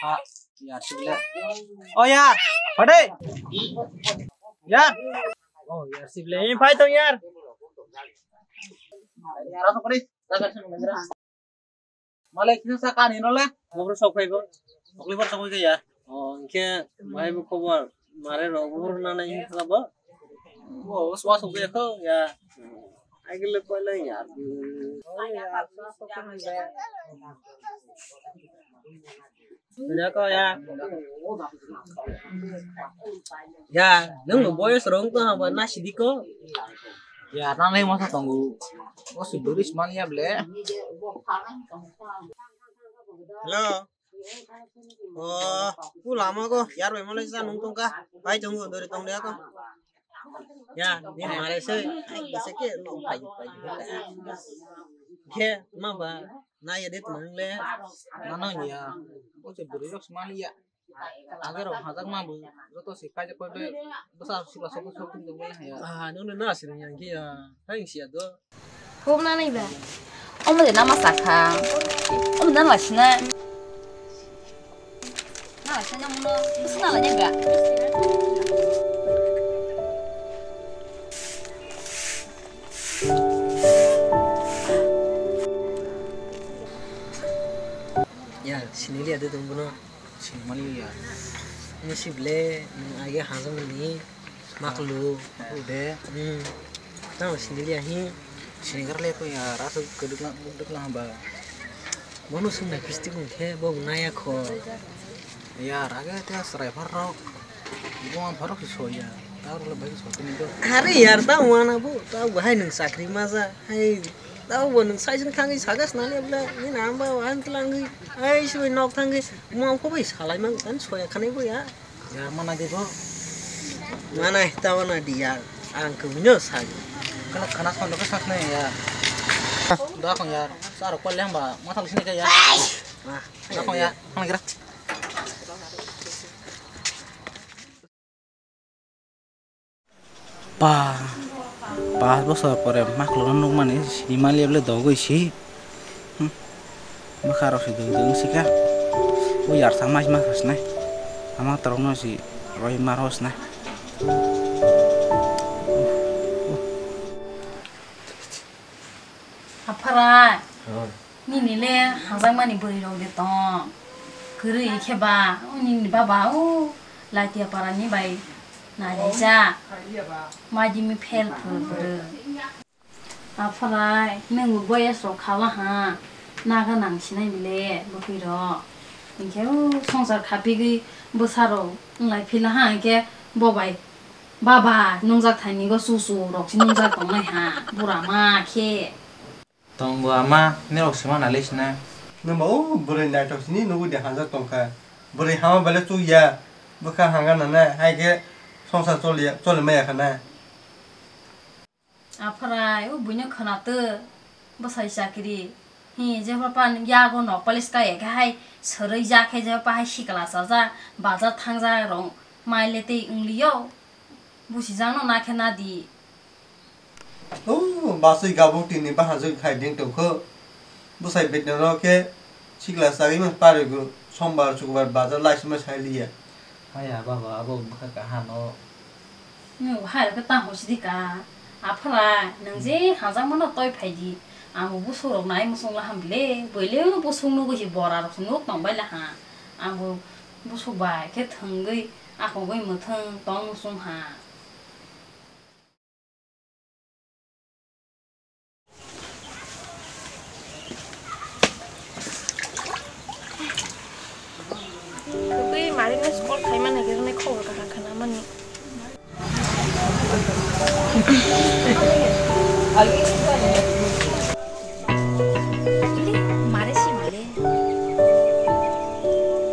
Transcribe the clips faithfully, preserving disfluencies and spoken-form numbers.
Ah, yar sibile. Oh, yar. Pade. Yar. Oh, yar sibile. Ini pai tong, yar. Yar, apa kali? Malai kisa sa kani no le. Bobro sok phai bo. Okli bor sok phai ya. Oh, hingke mai bo khobor. Mare rok bobro na nai hingke bo. Bo swa sok ya ko ya. Agile pala ya. Ko ya. Ya, nung no boyos rong ko haba na sidi ko. Ya, nang le masa tonggu. O si buris man ya ble. Hello. O, ku lama ko, yar bai malai sa nung tong ka. Pai tong dori tong dia ko. Ya, ni mare se, ai, se ke no pai pai. Ke ma ba, na ya de tumang le. Na no ya. O si buris man ya. Age rok hajak ma bo joto se kaijak koi be bwsa sikla sok sok tong tong ya. Ah, nung no na sini yang ki ya. Hai si ya do. Hum na nai ba. Omo de nama sakha. Omo na la sina. Na la sina muno. Sina la nyaga. Ya, sini liya de tong bono. Singmani ya. Nung si ble, nung age hajang ni maklu. Ude. Hmm. Tamo sini liya hi. Sini kar le ko ya, rasa keduk na, keduk na ba. Bono sung na kisti kung khe, bo naya kho. Ya, rage te serai phar rok. Bo ang phar rok si so ya. Tao le bai so tini do. Hari yar, tamo ana bo, tao bahai nung sakri maja. Hai, tao bo nung sai jin khangi sagas na le bla. Ni na amba wan tlangwi. Ai, sui nok thangwi. Mo ang ko bai salai mang kan so ya khanai bo ya. Ya, mana di ko. Mana ta mana di ya. Ang ko nyo sa. Kana, kana son ko sak na ya. Da kon ya. Sa ro ko leng ba. Ma thang sini ka ya. Ah, da kon ya. Ang gira. Pa, pas bosor pore maklo no nukmani sini mali ble dogoi si. Hmm. Bwkha rok si dogoi dogoi si kha. O yarsa mai ma khasnai. Ama torok no si roi mar hosnai. Aphara. Nini le hangjakmani bwrwi rok de tong. Kwrwi khe ba, o nini baba o Laitiya para ni bai nai nai cha. Mai di mi phel phul bwrwi. Aphara nwng bo boyes rok khala ha. Naga nang sinai bile bwkhwi rok. Hinkhe o songsar khapigwi bwsa rok wnglai phila ha hinkhe bo bai baba nungjak thani go su su rok si nungjak tongnai ha. Bura ma khe. Tong bo ama, norok se ma nai le sina. Nwng bo o bwrwi naithok sini nugwi de hanjak tong kha. Bwrwi hama belai chuk ya, bwkha hanga nana, hai khe songsar choli ya, choli maya kha na. Aphara, o buino khwna tw, bwsai chakri. Hi, jepha pa yago nok polish kai khe hai, srwi ja khe jepha pa hai sikla chaja, bazar thangja rong, mai le tei wng li yo. Busijakno na khe na di. O, basui gabuk tini bahajwk khai ding tongkho. Bwsai bedero khe sikla chagwi man parigo, sombar, chukwbar bazar laisima sai liya. Haya baba, abo bwkha kahano. Nwng hai rokhe tamo sidi ka. Aphara, nwng je hajakmano toi phai di. Ang bo busuk rok nai muchung laham bile, bwile busuk nugwi si bora rok se nuk tong bai laha. Ang bo busuk bai khe thwngwi Akhogwi mwthwng tong muchung ha. Kwbwi Mari no call khaima naikhwrwnai khobor kaham khwnamani.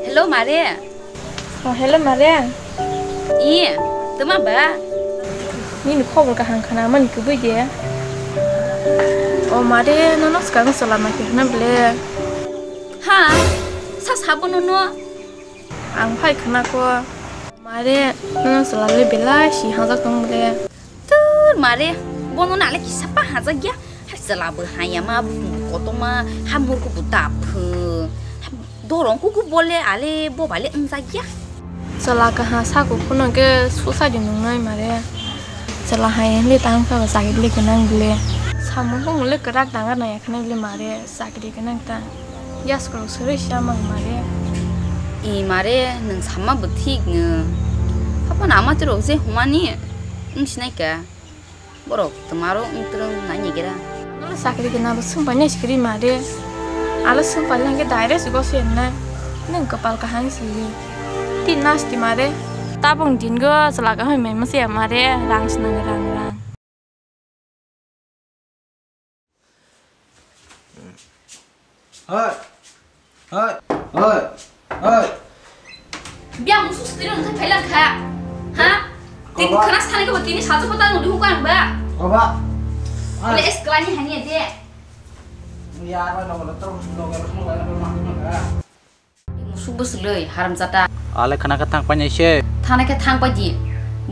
Hello, Mare. Oh, hello, Mare. I, tuma ba? Nini khobor kaham khana mani kwbwi de. Oh, Mare, nono swkang chwla ma khe hwnna ble. Ha, sa sabo nono? Ang phai khna kho. Mare, nono chwla le belai si hajak tong ble. Tur Mare, Bono na le kisa pa hajak ya. Hai chwla bo haya ma, bufung bo kotor ma, ha murgo bo dap phu. Dorong kuku bole ale bo bale wngjak ya. Chwla kaha sako phano ke susa di nungnai mare. Chwla hai le tang kha ba chakri le gwnang bile. Samung bung le kwrak danga nai khana bile mare, chakri gwnang ta. Yas kwrwng swrwi sia mang mare. I mare, nwng sama bo thik no. Hapan ama tirok je humani wng sinai ka. Borok twmaro wng twrwng nai ni gira. Ano chakri gwnang bo swng pai nai sikiri mare. Alo swng pai lang ke direct go se na. Nwng kwpal kaham si. Ti nas ti mare. Tabung din go chwla kaham mai mase mare. Rang sinang rang rang. Hai. Hai. Hai. Hai. Bia musu sutiri nungthai phailang kha. Ha? Tin Koba. Khana sani ko tini salsa pota nungdi hukang ba. Koba. Hai. Ole es klani hani ade. Ya, ba, no, no, terus, no, no, no, no, no, no, no, no. Musuk bwswlwi, haramjada. Ale khana khe thang painai se. Thana khe thang paidi.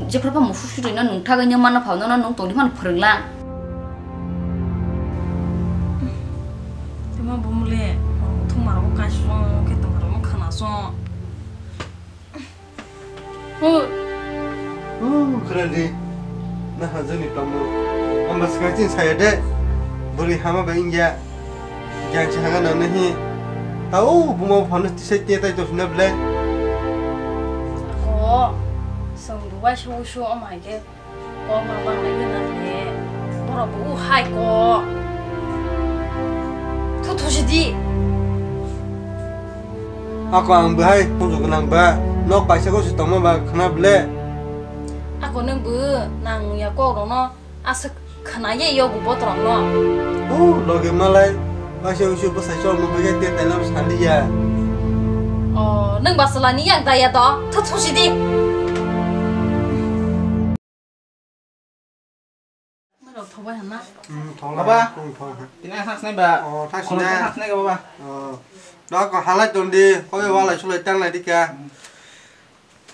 Jephru pha musuk sutwi no nungthagwi no mano phau no nung tongdi phano phwrwnglang. Temo bumle, thung maro kaisong khe tong maro khana song. Hu. Hu, khwrwngdi. Na hajani tamo. Amba swkang chini saya de. Bwrwi hama bai wngya. Jang si hanga nang nahi. Tao buma phano tisai te tai to sina ble. Ako, song dubai shu shu om hai ke. Kok ma bang lai gana le. Borok bo u hai ko. Thu thu si di. Ako ang bahai tongjo gwnang ba. Nok kaisa ko si tongma ba khna ble. Ako nang bo nang ya kok rok no aswk khna ye yo bo botrok no. U loge malai. Kaisa usu bwsai chol mo bai te tai lam sali ya. O nang ba sala ni yak da ya do. Thu thu si di. Norok thobai hwnna. Hmm, thola. Baba. Hmm, thola. Tini ang thang sinai ba. Oh, thang sinai. Ang thang sinai ba, baba. Oh. Dok halai ton di, koi walai sulai tang lai dika. Hmm.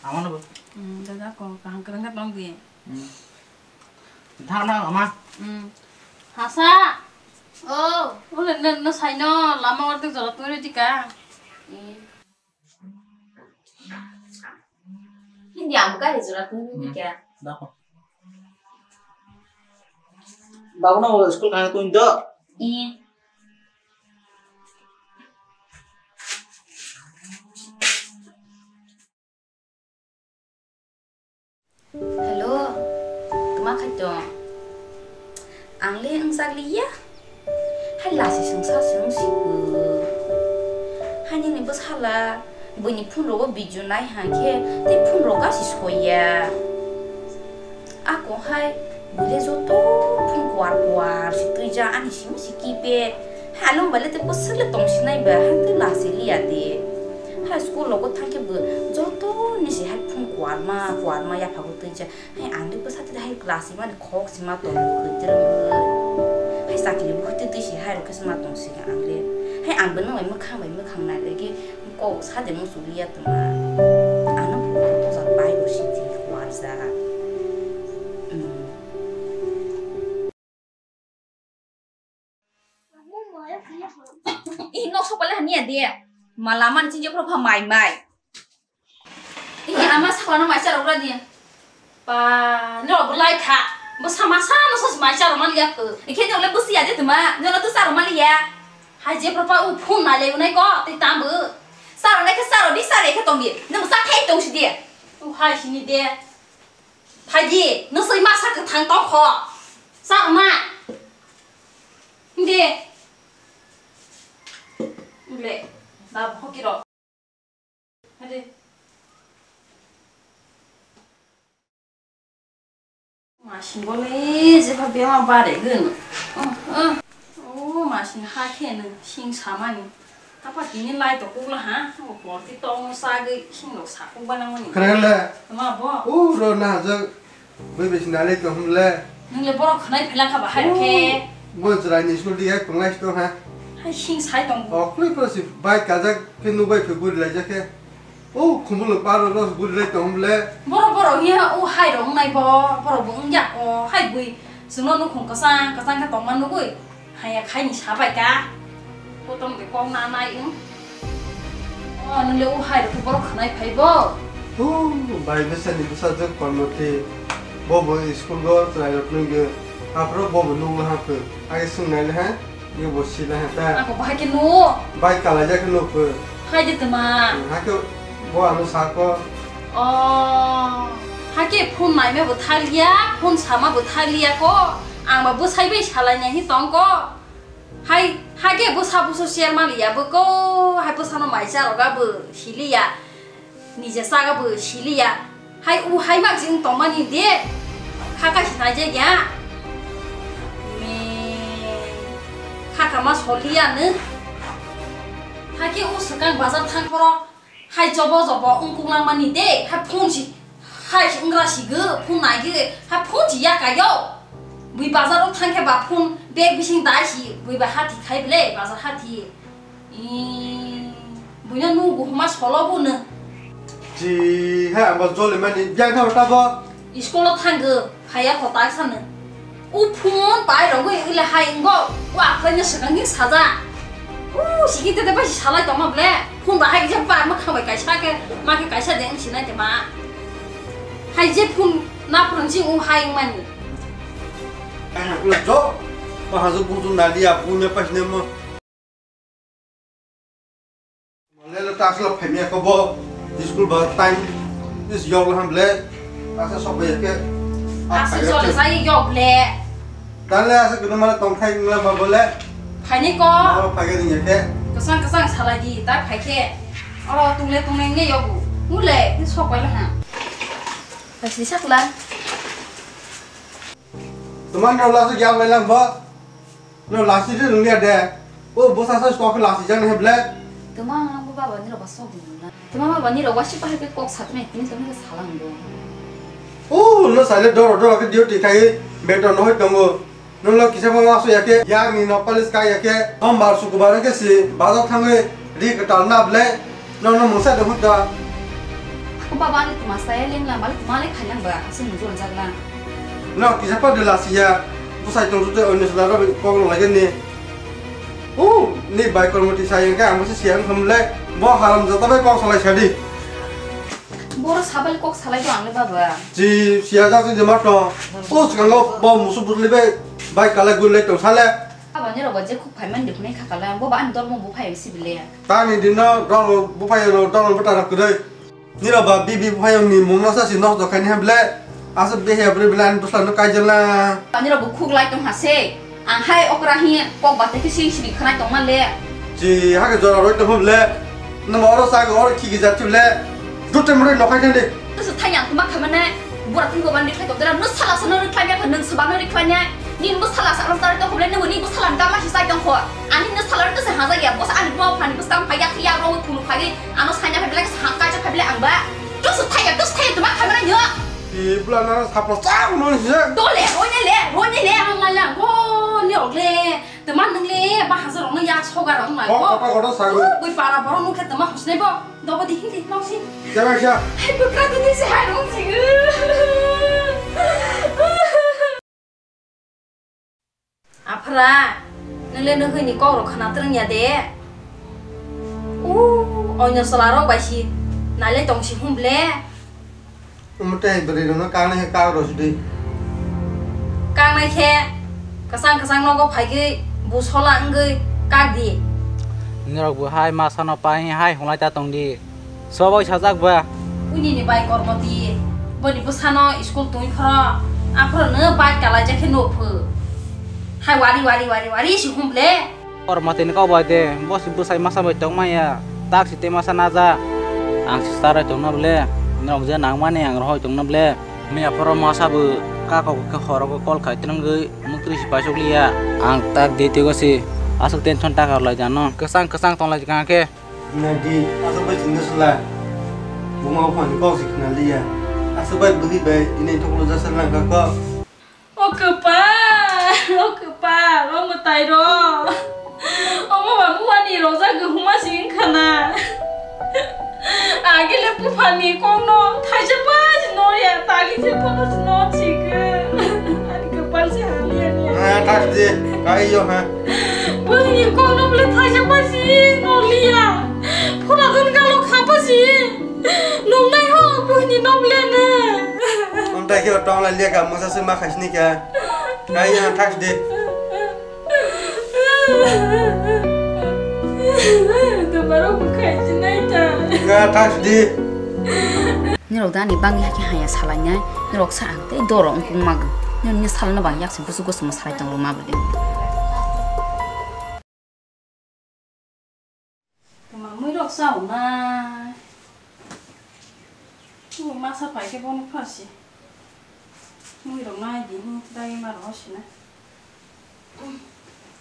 Amano bo. Hmm, dada ko kaham kerang ka tong di. Hmm. Thang na ama. Hmm. Hasa. Oh, ule no, no sai no, lama orte jora tu dika. Hmm. Hindi ang buka di surat ini nih ya. Dako. Bago na school kaya tu indo. Iya. Hello, tuma khaito. Ang le wngchak liya. Hai lasi swngsa swng si bo. Hai nini bwsala buini phone rogo video nai hang khe tei phone roga si soya. Ako hai bui le joto phone kuar kuar si tuija ani simi si keypad. Hai ano mobile le tei bwswk le tong sinai ba hai tei lasi liya de. Hai school rogo thang khe bo joto ni si hai phone kuar ma kuar ma yapha bo tuija. Hai ang de bwsa tei hai class imani khok sima tongo hwtwrwng. Hai chakri bo hwtwi twi si hai rok khe sima tong sika ang de. Hai ang bo nang bai mwkhang bai mwkhang nai lagi kok sa de muchung liya tongma. Ano bo bai bo sinti kuarja. Hmm. Ih, nok sokpale hamya de. Mala man chinjo pro pha mai mai. Ih, ama sakla no mai charo gra di. Pa, no bo lai kha. Bo sama sa no sa mai charo man ya ko. Ikhe no le busi ya de tuma. No no tu charo man ya. Hai je pro pa u phone na le unai ko. Te tam bu. Charo nai khe charo di charo khe tong di. No sa khai tong si di. U hai sini de. Phaidi, nwswi masa kwthang tongkho. Chakma. Hindi. Ule, babu hokiro. Hadi. Masing bole, jepha bema bare gwn. Uh, uh. O masing ha khe nw sing samani. Apa tini lai to kukla ha. O porti tong sagwi sing rok sa kuk bana mani. Khrele. Ma bo. O ro na jok. Bui bisi nalai to humle. Nung le borok khnai phela kha bahai khe. Bo jrai ni sul di ek panglai sto ha. Hai sing sai tong. O khlai pro si bai kajak khe nubai phe guri lai jak khe. O khumul paro ros guri lai to humle. Borok borok ya o hai rok nai bo. Borok bo wng ya ko. Hai bui. Chwngno nukhung kwchang kwchang khe tongma nugwi haya khaini sabai ka. Kotong de kok na nai wng. O, nwngle o hai rokhe borok khwnai phai bo. O, bai bwsani bwsajwk Parmoti. Bo bo school go chwrai rok nungwi. Aphuru bo bo nungla haphu. Age swngnai le ha. Ye bo sila ha ta. Ako bahai khe nu. Bai kalaijak khe nukhu. Hai de tma. Hakhe bo ano sako. O, hakhe phone naima bo thaliya, phone sama bo thaliya ko. Ang ba bwsai bai salai nai hi tong ko. Hai, hakhe bwsa bwsa share ma liya bo ko. Hai bwsano mai cha roga bo siliya. Nije chaga bo siliya. Hai u hai mak jing tongmani de. Khaka sinai je ya. Me. Khaka ma soliya ne. Hakhe u swkang bazar thang phoro. Hai jobo jobo ungkuk langmani de. Hai phone si. Hai si ungra si ge. Phone nai ge. Hai phone si ya kayo. Bui bazar o thang khe ba phone bag bising dai si. Bui ba hati khai ble bazar hati. Ee, buino nugo huma solo buno. Ji, ha, abo joli mani, biyang thabo tabo. School o thango, phaya kho ta sano. U phone pai rogwi ule hai ingo, u akhai no swkang ni saja. U sigi tete bai salai tongma ble. Phone ba hai je pa ma khabai kaisa ke, ma ke kaisa de ang sinai te ma. Hai je phone na phone si u hai mani. Ai ha, ulo jo. Pa ha jo bu ju na dia, bu me pa sine mo. Malai lo ta asla phaimya kho bo school ba time is yok la ham ble. Asa sok ba yake. Asa jole sai yok le. Dale asa kuno mala tong khai ngla ma bole. Phaini ko. Mala phage ding yake. Kesang kesang salai di ta phaike. Oro tungle tungle nge yogu. Mule ni sok ba la ha. Pasi sakla. Teman no lasu jam lai lang bo. No lasi de nung ya de. O bosa sa stok lasi jang he ble. Tuma ang bo baba ni roba sok ni na. Tuma baba ni roba si pahar ke kok sat me tini tumi ke salang do. O no sale doro doro ke duty khai beton hoi tongo. No lo kisa ma masu ya ke ya ni no palis kai ya ke. Sombar sukubar ke si bazar thangwi ri kwtal na ble. No, no, mungsa de hunda. Ako baba ani tuma saya leng lang, balik tuma le khai lang ba, asung nujur jak lang. No, kisa pa de lasi ya, busai tong tute onyo sila ro kok no lagi ni. Oh, ni bai kor mati saya ke, ang mesti siang kemle, bo haram jata bai kok salai sadi. Boro sabal kok salai do ang le baba. Ji, sia jak ji jema to. Oh, sekarang bo musuh butli bai, bai kala gulai tong sale. Abo ni rogo je khuk phaiman de phunai kha kala, bo ba ani dormo bo phai si bile. Tani dino dol bo phai ro dol bo tara kudai. Ni ro ba bibi bo phai ni mungno sa si nok do khai ni ham bile. Asa be he bile bile ani dusla no kai jela. Ani ro bo khuk lai tong ha se. Ang hai okra hi kok ba te ki sing sini khanai tong ma le. Ji ha ke jora roi tong bile. Namo oro sa oro khigi jat le. Dute mure nokhai thande. Tusu thai yang tuma khamane. Bura tungko ban rikhlai tong dera. Nung sala sa nung rikhlai ya, nung saba nung rikhlai ya. Ni nung sala sa rong tari tong kho bole, nung ni nung sala dama si sai tong kho. Ani nung sala rong tusu haja ya, bos ani bo phani bos tang phai ya, ya rong kunu phai. Ano sanya phai bele, sa kai phai bele ang ba. Tusu thai ya, tusu thai ya, tuma khamane nyo. Ibla na sapla sa no je. Dole, roi ne le, roi ne le. Ang la la, go ni ok le. Tama nung le ba hajar rok no yak sogar rok nai. Oh, ko. Kota kota sago. Oh, bui para borok nung khe tama hosne bo. Dobo di hindi nong si. Jaba kya? Hai bukra tu ni si hai rong si. Aphra, nung le nung hini kok rok khana treng ya de. Uh, onyo sala rok bai si. Nai le tong si hum ble. Omo tei bwrwi rokno kaknai khe kak rw sidi. Kaknai khe kwchang kwchang nogo phaigwi bu sola wngwi kak di. Nini rok bo hai masa no pai hai hwnlai ta tong di. Sobo sajak ba. Uini ni bai kormo di. Boni bwsano school twi phoro. Aphoro no bai kalaijak khe no phu. Hai wari wari wari wari si hum le. Or mati ni kok bai de, bo si bwsai masa bai tong maya, tak si tei masa naja. Ang si sarai tong na ble, norok je nang mani ang rohoi tong na ble. Miya phoro masa bo kako khe horo khe call khai twrwngwi muktrwi si paisok liya. Ang tak de twigo si, aswk tension taka rw lai jano. Kwchang kwchang tong lai kha khe. Nadi, aswk bai singno sla. Buma buphani kok si khna liya. Aswk bai bwrwi bai tini thoklo jasa lang kha kok. O kwpal, o kwpal, o mwtai rok. Omo ba buani rojak huma si wngkha na. Agile buphani kokno thaisa pai si nor ya, tagi se kono si nor si khe. Ani kwpal se. Di, kai yo ha. Buini kono bole thaisa pasi no liya. Phura don galo khapasi. Nungnai ho buini no bole ne. Unta khe tongla liya ka masa se ma khasni kya. Kai yo thak di. Tobaro bukhai jinai ta. Ga thak di. Nirok da ani bangwi hakhe haya salainai, nirok sa ang tei doro wngkuk mago. Nirok ni salno bang yak se busu gosomo salai tongo ma bwding. Tuma mui rok sa o nai. Tu masa pai khe bono phasi. Mui rok nai di ni dai ma rok sina.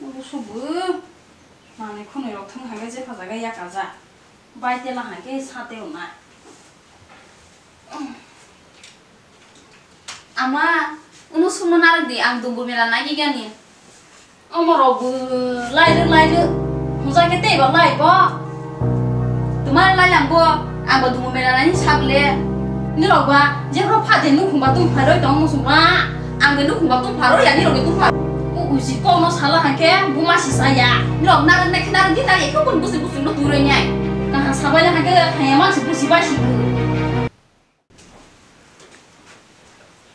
Ubu subu. Manui khunui rok thung hangke jepha jaga yaka ja. Bai tela hangke sate o nai. Ama, unu sumo narwk di, ang dumbu mela nai gani. Omo rok bo lairwk lairwk. Hwnjak khe tei ba lai bo. Twma lai lang bo, ang bo dumbu mela nai sa bole. Nirok ba, jephru pha de nukhung ba tong pharoi tong muchung ba. Ang de nukhung ba tong pharo ya, nirok de tong pharo. O uji kok no sala hangke, buma si saya. Nirok narwk nai khe narwk di, narwk ekhe bun busi busi no turoi nai. Kaham sabai hangke, haya mang si busi bai si.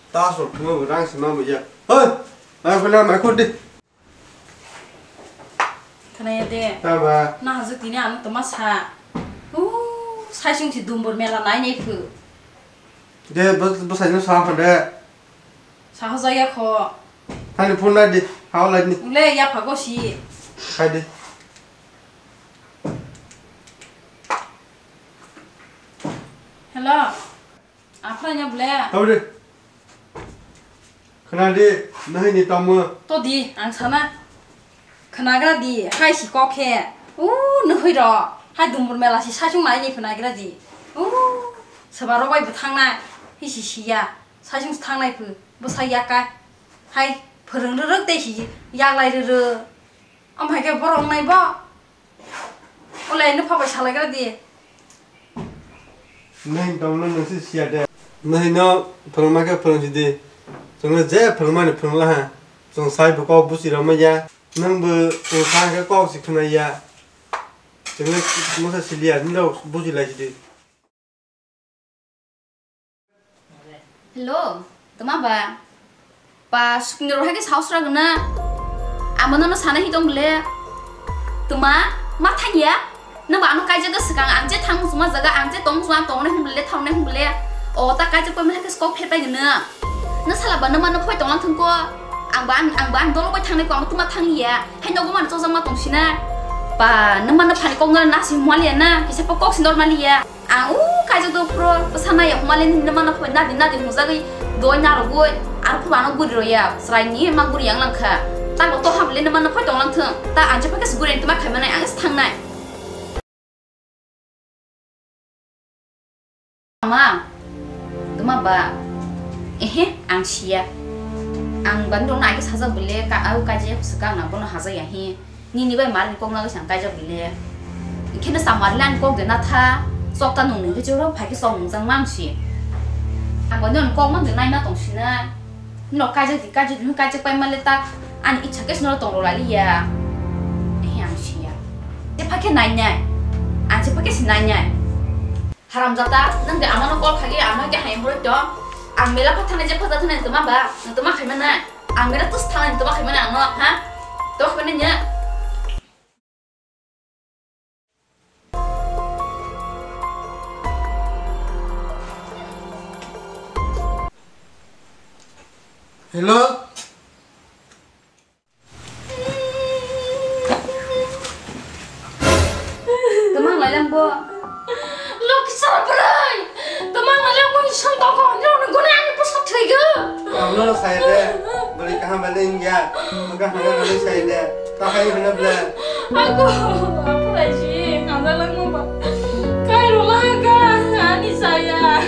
Tasrok thwngma bo rang sima bo ya. Hoi! Mai khulya, mai khur di. Khwnaya de. Tama. Na hajuk tini ano toma sa. Uuu, saisung si dumbur mela nai nai phu. De, bw-, bwsai no sa kho de. Sa ho jaya kho. Thani phone nai di, hao lai ni. Ule ya phago si. Khai di. Hello. Aphra nya ble. Tau de. Khna di, nahini tamo. To di, ang sana. Khnagra di, hai si kok khe. U, nuhui ro. Hai dumbur mela si saichung nai ni khnagra di. U, seba rok bai bwthang nai. Hi si siya. Saichung thang nai phu. Bwsa ya ka. Hai, phwrwng rwrwk tei si yak lai rwrwk. Am hai khe borok nai bo. Ole, nupha bai salai gra di. Nahini tongno nungsi siya de. Nahino phwrwngma khe phwrwng sidi. Chwngno je phwrwngmani phwrwngla ha. Chwng sai bo kok buchi rwma ya. Nwng bo chwng sa khe kok si khwnai ya. Chwngno masa siliya, nino buchi lai sidi. Hello, tma ba? Ba, sukni rok hai khe saos rok na. Amo nono sana hi tong bole? Tma, ma thang ya? Na ba ano kaijak swkang, ang je thang suma jaga, ang je tong suma tong nai hum bole, thang nai hum bole. O ta kaijak pai ma hai khe kok phet pai gana. Na sala ba na ma na phoi tong lang thung ko. Ang ba ang, ang ba ang dolo bai thang nai ko, ang tma thang ya. Hai nogo man chojak ma tong sina. Ba, na ma na phani kok na na si hum liya na, kisa pa kok si nor ma liya. Ang u kaijak do phro, bwsa nai ya, humale ni mano phoi nadi nadi hujagwi doi narogwi, aro phobano guri roya, chwrai ni ma guri yang langkha. Ta bo to hamle ni mano phoi tong lang thung, ta ang je phakhe guri tuma khai manai, ang thangnai. Ama, tuma ba, ehe, ang siya. Ang bandung na agi sajak bole, ka, au kaijak swkang na bono hajak ya hi. Nini bai mari kok nagwi sang kaijak bile. Ikheno sa mari lan kok de na tha. Sok ta nung nung khe choro phai khe sok nung jang mang si. Ang bo non kok mang de nai ma tong sina. No kaijak di kaijak di kaijak pai male ta. Ani ichha khe sino tong ro lai ya. Eh ang si ya. Te phai khe nai nai. Ang se phai khe si nai nai. Haramjada, nwng de amano call khagwi, ano khe hai borok tong. Ang mela pha thanai je phaja thanai tongma ba, nwng tongma khaimana. Ang mela tus thanai tongma khaimana ano, ha? Tongma khaimana nya. Hello? Tamang lai lang bo. Lokisar bwrwi. Tamang lai lang bo isang toko. Nirok ni guna ani bwsa thwigo. Ang no sai de. Bwrwi kaham bai le wngya. Bwkha hwnga hwnwi sai de. Tahai hwnwi ble. Ako, apurai si, kaza lang mo ba. Kai rola ka, ani saya.